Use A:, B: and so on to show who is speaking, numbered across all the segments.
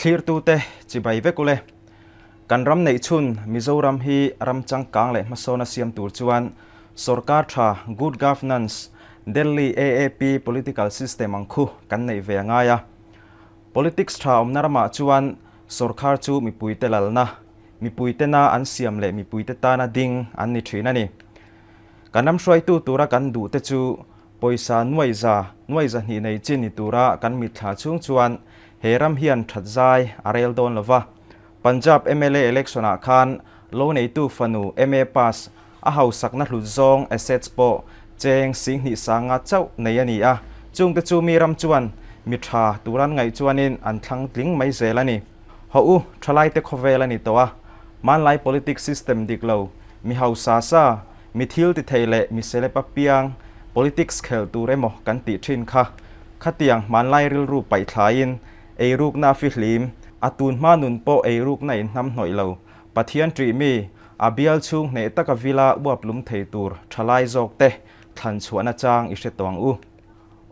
A: Thlirtute chibai vek ule. Kan ram neih chhun Mizoram hi ram changkang leh hmasawna siam tur chuan sorkar tha, good governance, Delhi AAP political system ang khu kan neih ve a ngai a. Politics tha awmna ramah chuan sorkar chu mipuite lalna, mipuitena an siam leh mipuite tana ding an ni thin a ni. Kan ram hruaitu tura kan duhte chu Pawisa nuaiza, nuaiza hnih nei chi ni tura kan mitthla chhung chuan he ram hian that zai a rel dawn lo va. Punjab mla election ah khan lo neitu fanu ma pass a hausakna hlut zawng assets pawh cheng singhnih sanga chauh nei a ni a, chungte chu mi ram chuan mi tha turan ngaih chuanin an thlang tling mai zel a ni. Hawh u, thalaite khawvel a ni tawh a, hmanlai politics system dik lo, mi hausa sa, Mi thil ti thei leh mi celeb apiang politics khelh tur emaw kan tih thin kha. Khatiang hmanlai rilru paih thlaiin eirukna a fihlim, a tun hma nun pawh eirukna in hnam hnawih lo. Pathian ṭih mi, a bial chhung hneh taka vila uap lum thei tur ṭhalai zawk te thlan chhuahna chang i hre tawh ang u.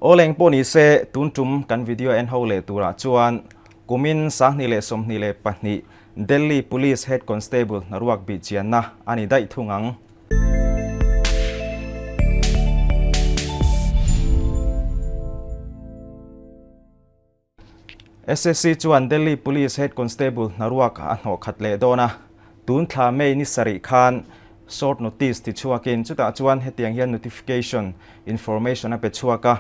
A: Aw leng pawh ni se, tun ṭum kan video en ho leh turah chuan kumin 2022 Delhi Police Head Constable hnaruak bihchianna a ni daih thung ang. SSC chuan Delhi Police Head Constable hnaruak a hnawh khat leh dawn a, tun thla May ni sarih khan short notice ti chhuakin chutah chuan hetiang hian notification information a pe chhuak a.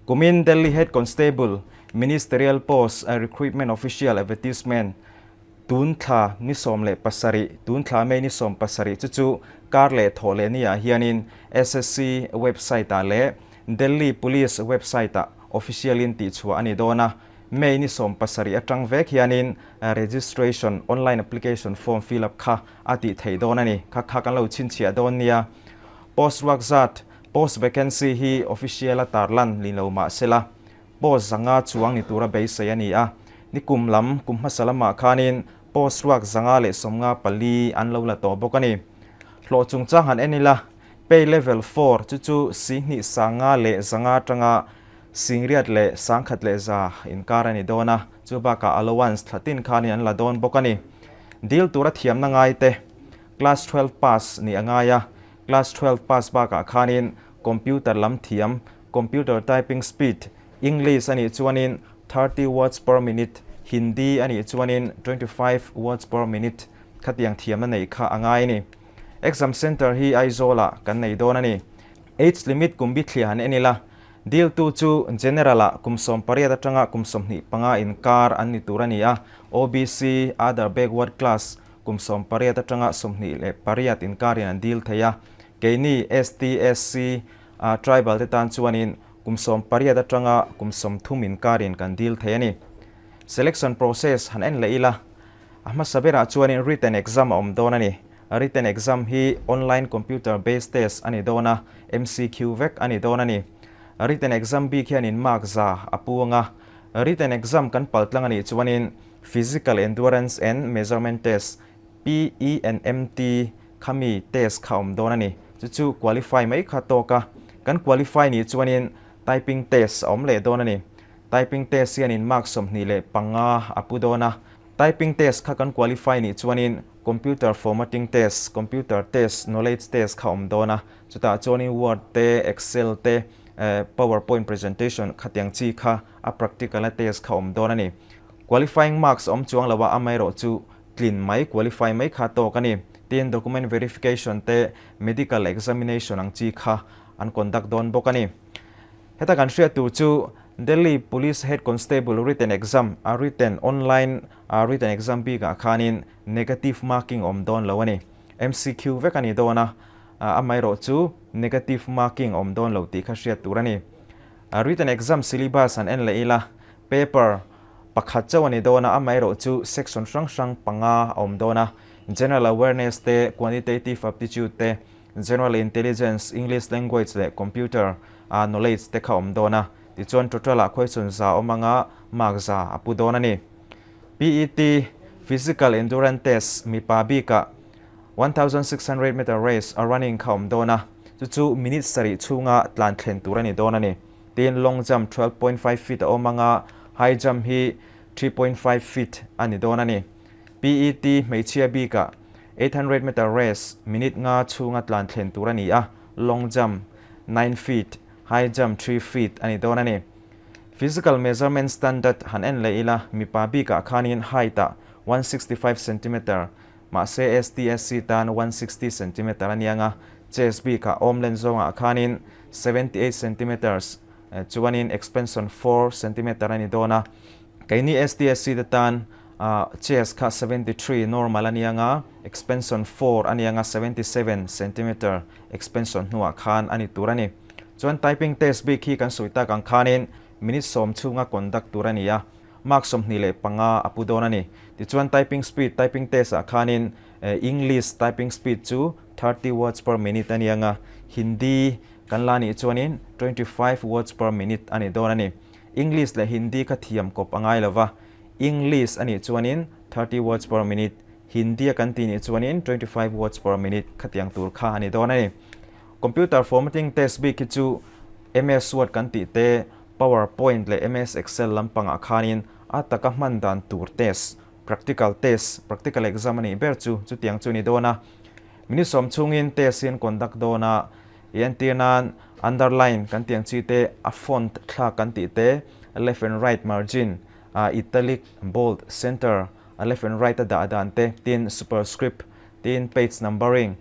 A: Kumin Delhi Head Constable Ministerial Post Recruitment Official Advertisement Tun thla ni 17, tun thla May ni 17 chu chu kar leh thawh leh ni ah hianin SSC website ah leh Delhi Police website ah official in tihchhuah a ni dawn a. May ni 17 atang vek hianin registration online application form fill up kha a tih theih dawn a ni. Kha kha kan lo chhinchhiah dawn nia. Post ruak zat, post vacancy hi official a tarlan ni lo mah sela, Post zanga chuang ni tura beisei a ni a, nikum lam kum hmasa lamah khanin post ruak 154 an lo la tawh bawk a ni. Hlawh chungchang han en ila, pay level four chu chu 2 sanga leh 5 atanga 8 leh 100 leh 100 inkar a ni dawn a, chu bakah allowance thla tin khanin an la dawn bawk a ni. Dil tura thiamna ngaite class 12 pass nih a ngai a, class 12 pass bakah khanin computer lam thiam Computer typing speed, English a nih chuanin 30 words per minute, Hindi a nih chuanin 25 words per minute khatiang thiamna neih kha a ngai a ni. Exam centre hi Aizawl-ah kan nei dawn a ni. Age limit kum bithliah han en ila, diltu chu General-ah kum 18 atanga kum 25 inkar an ni tur a ni a, OBC, Other Backward Class, kum 18 atanga 28 inkarin an dil thei a, keini ST, SC, A tribal te tan chuanin kum 18 atanga kum 30 inkarin kan dil thei a ni. Selection process han en leh ila, a hmasa berah chuanin written exam a awm dawn a ni. Written exam hi online computer based test a ni dawn a, MCQ vek a ni dawn a ni. Written exam bik hianin mark za a pu anga, written exam kan pal tlang a nih chuanin physical endurance and measurement test, PE and MT, Khami test kha awm dawn a ni. Chu chu qualify mai kha tawk a. Kan qualify nih chuanin typing test a awm leh dawn a ni. Typing test hianin mark 25 a pu dawn a. Typing test kha kan qualify nih chuanin computer formatting test, computer test, knowledge test kha awm dawn a. Chutah chuanin Word te, Excel te, PowerPoint presentation khatiang chi kha a practical a test kha awm dawn a ni. Qualifying marks awm chuang lo a, amaherawhchu tlin mai, qualify mai kha tawk a ni. Tin, document verification te, medical examination ang chi kha an conduct dawn bawk a ni. Heta kan hriat tur chu Delhi Police Head Constable written exam, a written online a written exam bikah khanin negative marking awm dawn lo a ni. MCQ vek a ni dawn a, amaherawh chu negative marking awm dawn lo tih kha hriat tur a ni. Written exam syllabus han en leh ila, paper Pakhat chauh a ni dawn a, amaherawh chu section hrang hrang panga a awm dawn a, General Awareness te, Quantitative Aptitude te, General Intelligence, English Language leh Computer Knowledge te kha a awm dawn a. Tichuan total ah question za awm anga mark za a pu dawn a ni. PET, Physical Endurance Test, mipa bikah 1600 meter race a running kha a awm dawn a, chu chu minute sarih chhunga tlan thlen tur a ni dawn a ni. Tin, long jump 12.5 feet a awm anga, high jump hi 3.5 feet a ni dawn a ni. PET hmeichhia bikah 800 meter race minute nga chhunga tlan thlen tur a ni a, long jump 9 feet, high jump 3 feet a ni dawn a ni. Physical measurement standard han en leh ila, mipa bikah khanin height ah 165 centimeter, mahse STSC tan 160 centimeter a nia nga, chest bikah awm len zawngah khanin 78 centimeters chuanin expansion 4 centimeter a ni dawn a. Keini STSC te tan chest kha 73 normal a nia nga, expansion 4 a nia nga, 77 centimeter expansion hnuah khan a ni tur a ni. Chuan typing test bik hi kan sawi tak ang khanin minute sawm chhunga conduct tur a ni a, mark 25 a pu dawn a ni. Tichuan typing speed, typing test ah khanin English typing speed chu 30 words per minute a ni anga, Hindi kan la nih chuanin 25 words per minute a ni dawn a ni. English leh Hindi kha thiam kawp a ngai lova, English a nih chuanin 30 words per minute, Hindi a kan tih nih chuanin 25 words per minute khatiang tur kha a ni dawn a ni. Computer formatting test bik hi chu MS Word kan tih te, Power Point leh MS Excel lampangah khanin a taka hman dan tur test, practical test, practical exam a nih ber chu chutiang chu a ni dawn a. Minute sawm chhungin test hi an conduct dawn a, i entir nan underline kan tih ang chi te, a font thlak kan tih te, left and right margin, italic, bold, center, a left and right a dah dan te, tin superscript, tin page numbering,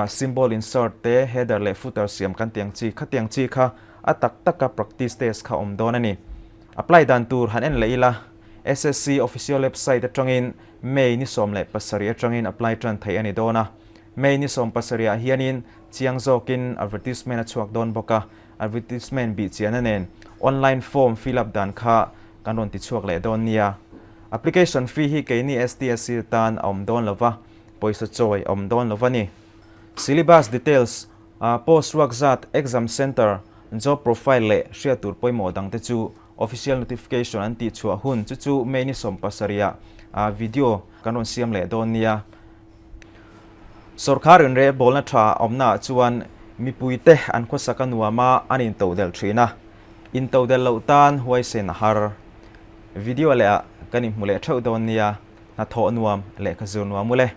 A: Symbol insert te, header leh footer siam kan tiang chi khatiang chi kha a tak taka practice test kha awm dawn a ni. Apply dan tur han en leh ila, SSC official website atangin May ni 17 atangin apply tan theih a ni dawn a. May ni 17 ah hianin chiang zawkin advertisement a chhuak dawn bawk a, advertisement bih chiahna nen online form fill up dan kha kan rawn ti chhuak leh dawn nia. Application fee hi keini STSC tan a awm dawn lova, Pawisa chawi a awm dawn lo va ni. Syllabus details, post ruak zat, exam centre, job profile leh hriat tur pawimawh dangte chu official notification an tih chhuah hun chu chu May ni 17 ah video kan rawn siam leh dawn nia. Sawrkar inrelbawlna tha awmnaah chuan mipuite an khawsak a nuam a, an intodelh thin a. Intodelh loh tan huaisen a har. Video leh ah kan inhmu leh theuh dawn nia. Hnathawh nuam, lehkha zir nuam u le.